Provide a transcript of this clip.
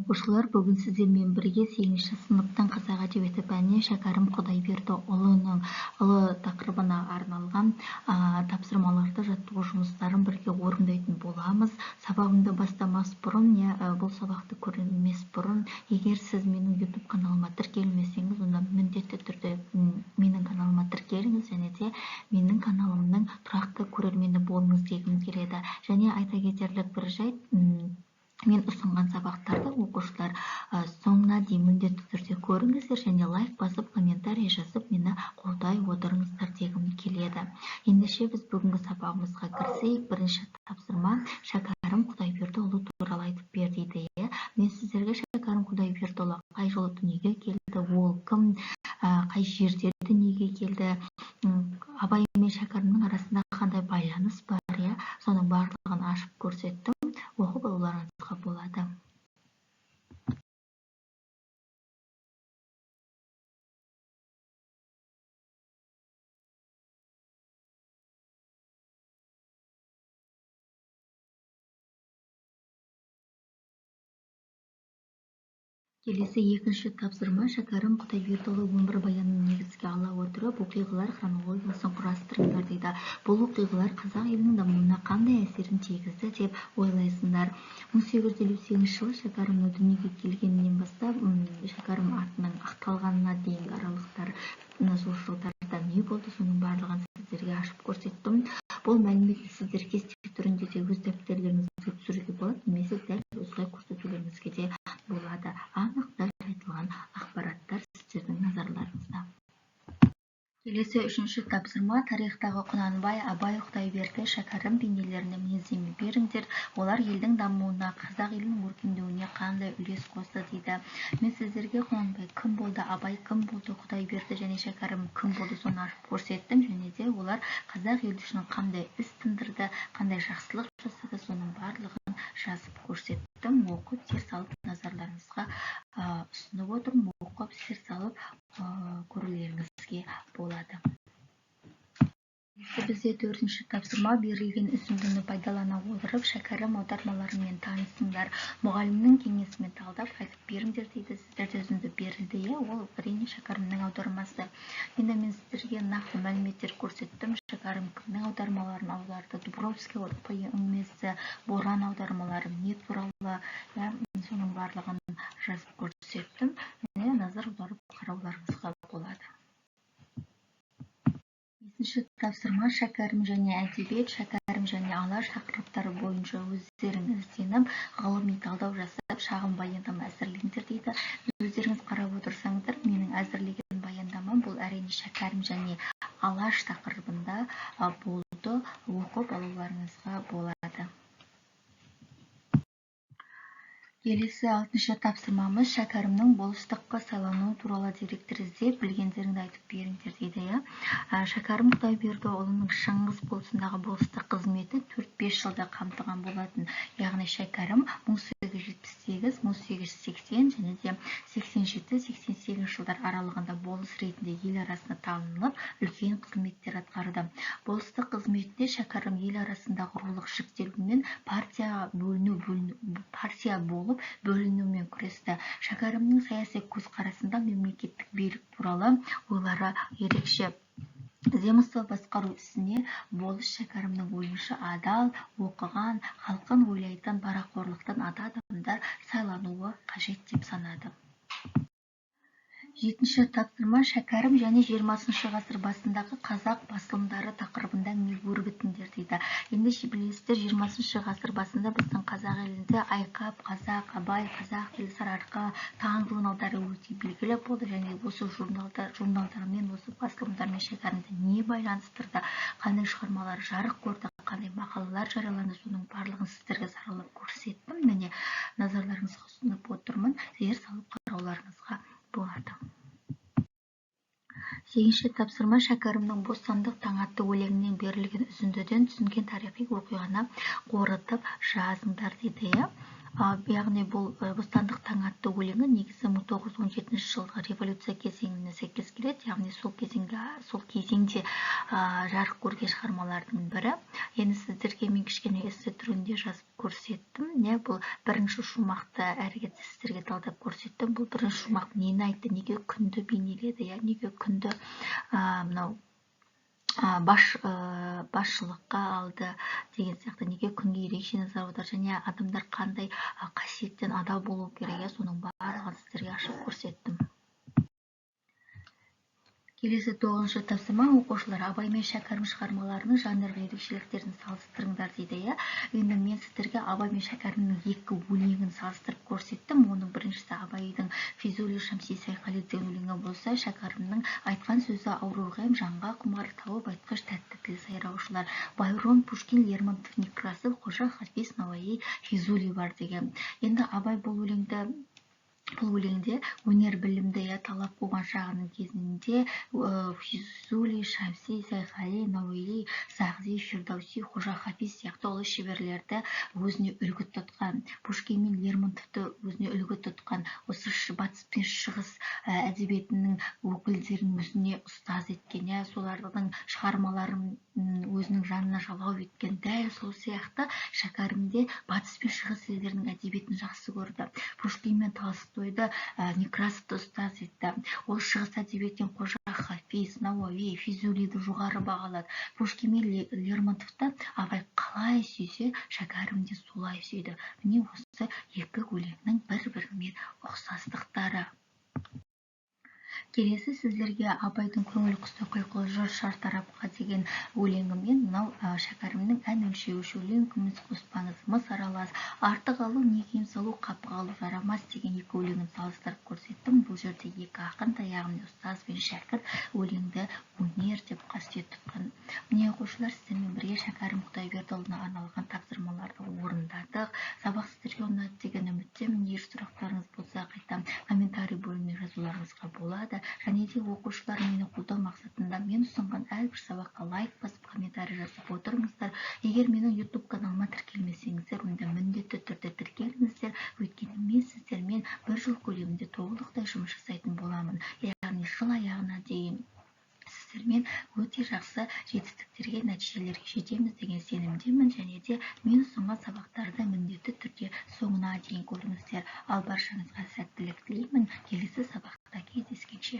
Оқушылар, бүгін сіздермен бірге 8-ші сыныптың қазақ әдебиеті пәнінен Шәкәрім Құдайбердіұлының ұлы тақырыбына арналған тапсырмаларды, жаттығу жұмыстарын бірге орындайтын боламыз. Сабағымды бастамас бұрын, бұл сабақты көрмес бұрын, егер сіз менің YouTube каналыма тіркелмесеңіз, онда міндетті түрде менің каналыма тіркеліңіз және де менің каналымның тұрақты көрермені болыңыз дегім келеді. Және айта кетерлік бір жайт, мен ұсынған сабақтарды оқушылар соңына дейін міндетті түрде көріңіздер және лайк басып, комментарий жазып, мені қолдай отырыңыздар дегім келеді. Ендеше біз бүгінгі сабағымызға кірісейік. Бірінші тапсырма Шәкәрім Құдайбердіұлы туралы айтып бер дейді. Мен сіздерге Шәкәрім Құдайбердіұлы қай жылы дүниеге келді, ол кім, қай жерде дүниеге келді, Абай мен Шәкәрімнің арасында қандай байланыс бар, соның барлығын ашып көрсеттім. Оқып алуларыңызға болады. Келесі екінші тапсырма Шәкәрім Құдайбердіұлы өмірбаянын негізге ала отырып, оқиғалар хронологиясын құрастырыңдар дейді. Бұл оқиғалар қазақ елінің дамуына қандай әсерін тигізді деп ойлайсыңдар? 1858 жылы Шәкәрімнің дүниеге келгенінен бастап, Шәкәрім атының ақталғанына дейінгі аралықтар, сол жылдарда не болды, соның барлығын сіздерге ашып көрсеттім. Бұл мәліметті сіздер кесте түрінде де өз дәптерлеріңізге түсіруге болады, немесе дәл осылай көрсетулеріңізге де болады. Анық дәл айтылған ақпараттар сіздердің назарларыңызда. Келесі үшінші тапсырма тарихтағы Құнанбай, Абай, Құдайберді, Шәкәрім бейнелеріне мінездеме беріңдер. Олар елдің дамуына, қазақ елінің өркендеуіне қандай үлес қосты дейді. Мен сіздерге Құнанбай кім болды, Абай кім болды, Құдайберді және Шәкәрім кім болды, соны ашып көрсеттім. Және де олар қазақ елі үшін қандай іс тындырды, қандай жақсылық жасады, соның барлығын жазып көрсеттім. Оқып, зер салып назарларыңызға ұсынып отырмын. Оқып, зер салып көрулеріңізге болады. Бізде төртінші тапсырма берілген үзіндіні пайдалана отырып, Шәкәрім аудармаларымен танысыңдар. Мұғалімнің кеңесімен талдап айтып беріңдер дейді. Сіздерде үзінді берілді, ол әрине Шәкәрімнің аудармасы. Енді мен сіздерге нақты мәліметтер көрсеттім. Шәкәрім кімнің аудармаларын аударды, Дубровский поэмасы, Боран аудармалары не туралы, соның барлығын жазып көрсеттім. Және назар аударып қарауларыңызға болады. Бесінші тапсырма Шәкәрім және әдебиет, Шәкәрім және Алаш тақырыптары бойынша өздерің ізденіп, ғылыми талдау жасап, шағын баяндама әзірлеңдер дейді. Өздеріңіз қарап отырсаңыздар, менің әзірлеген баяндамам бұл әрине Шәкәрім және Алаш тақырыбында болды. Оқып алуларыңызға болады. Келесі алтыншы тапсырмамыз Шәкәрімнің болыстыққа сайлануы туралы деректер іздеп, білгендеріңді айтып беріңдер дейді. Шәкәрім Құдайбердіұлының Шыңғыс болысындағы болыстық қызметі 4-5 жылда қамтыған болатын. Яғни Шәкәрім 1878, 1880 және де 87, 88 жылдар аралығында болыс ретінде ел арасында танылып, үлкен қызметтер атқарды. Болыстық қызметінде Шәкәрім ел арасындағы рулық жіктелумен партия болып бөлінумен күресті. Шәкәрімнің саяси көзқарасында мемлекеттік билік туралы ойлары ерекше. Земство басқару ісіне болыс Шәкәрімнің ойынша адал, оқыған, халқын ойлайтын, парақорлықтан ада адамдар сайлануы қажет деп санады. Жетінші тапсырма Шәкәрім және 20-шы ғасыр басындағы қазақ басылымдары тақырыбында әңгіме өрбітіңдер дейді. Енді білесіздер, 20-шы ғасыр басында біздің қазақ елінде Айқап, Қазақ, Абай, Қазақ тілі, Сарыарқа, Таң журналдары өте белгілі болды. Және осы журналдармен, осы басылымдармен Шәкәрімді не байланыстырды, қандай шығармалар жарық көрді, қандай мақалалар жарияланды, соның барлығын сіздерге саралап көрсеттім. Міне, назарларыңызға ұсынып отырмын. Зер салып қарауларыңызға болады. Сегізінші тапсырма Шәкәрімнің Бостандық таң атты өлеңінен берілген үзіндіден түсінген тарихи оқиғаны қорытып жазыңдар дейді. Яғни бұл «Бостандық таңы» атты өлеңі негізі 1917 жылғы революция кезеңіне сәйкес келеді, яғни сол кезеңде жарық көрген шығармалардың бірі. Енді сіздерге мен кішкене эссе түрінде жазып көрсеттім, иә. Бұл бірінші шумақты әрі сіздерге талдап көрсеттім. Бұл бірінші шумақ нені айтты, неге күнді бейнеледі, иә, неге күнді мынау басшылыққа алды деген сияқты, неге күнге ерекше назар аударды және адамдар қандай қасиеттен ада болу керек, иә, соның барлығын сіздерге ашып көрсеттім. Келесі тоғызыншы тапсырма, оқушылар: «Абай мен Шәкәрім шығармаларының жанрлық ерекшеліктерін салыстырыңдар», – дейді, иә. Енді мен сіздерге Абай мен Шәкәрімнің екі өлеңін салыстырып көрсеттім. Оның біріншісі Абайдың «Физули, Шамси, Сайқали» деген өлеңі болса, Шәкәрімнің «Айтқан сөзі ауру ғам, жанға құмар, тауып айтқыш тәтті тіл сайраушылар», Байрон, Пушкин, Лермонтов, Некрасов, Қожа Хафиз, Науаи, Физули бар деген. Енді Абай бұл өлеңде өнер білімді, иә, талап қуған шағының кезінде Физули, Шамси, Сайқали, Науаи, Сағди, Фирдоуси, Қожа Хафиз сияқты ұлы шеберлерді өзіне үлгі тұтқан, Пушкин мен Лермонтовты өзіне үлгі тұтқан, осы батыс пен шығыс әдебиетінің өкілдерін өзіне ұстаз еткен, иә, солардың шығармаларын өзінің жанына жалау еткен. Дәл сол сияқты Шәкәрім де батыс пен шығыс елдерінің әдебиетін жақсы көрді, Пушкин мен Толстойды, Некрасовты ұстаз етті. Ол шығыс әдебиетінен Қожа Хафиз, Науаи, Физулиді жоғары бағалады. Пушкин мен Лермонтовты Абай қалай сүйсе, Шәкәрім де солай сүйді. Міне, осы екі өлеңнің бір бірімен ұқсастықтары. Келесі сіздерге Абайдың «Көңіл құсы құйқылжыр шартарапқа» деген өлеңі мен мынау Шәкәрімнің «Ән өлшеуіш өлең, күміс қоспаңыз мыс аралас, артық алу не кем салу, қапы қалу жарамас» деген екі өлеңін салыстырып көрсеттім. Бұл жерде екі ақын да, яғни ұстаз бен шәкірт, өлеңді өнер деп қасиет тұтқан. Міне, оқушылар, сіздермен бірге Шәкәрім Құдайбердіұлына арналған тапсырмаларды орындадық. Сабақ сіздерге ұнады деген үміттемін. Егер сұрақтарыңыз болса, қайта комментарий бөліміне жазуларыңызға болады. Және де, оқушылар, мені қолдау мақсатында мен ұсынған әрбір сабаққа лайк басып, комментарий жазып отырыңыздар. Егер менің YouTube каналыма тіркелмесеңіздер, онда міндетті түрде тіркеліңіздер, өйткені мен сіздермен бір жыл көлемінде толықтай жұмыс жасайтын боламын, яғни жыл аяғына дейін сіздермен өте жақсы жетістіктерге, нәтижелерге жетеміз деген сенімдемін. Және де мен ұсынған сабақтарды міндетті түрде соңына дейін көріңіздер. Ал баршаңызға сәттілік тілеймін, келесі сабақта кездескенше!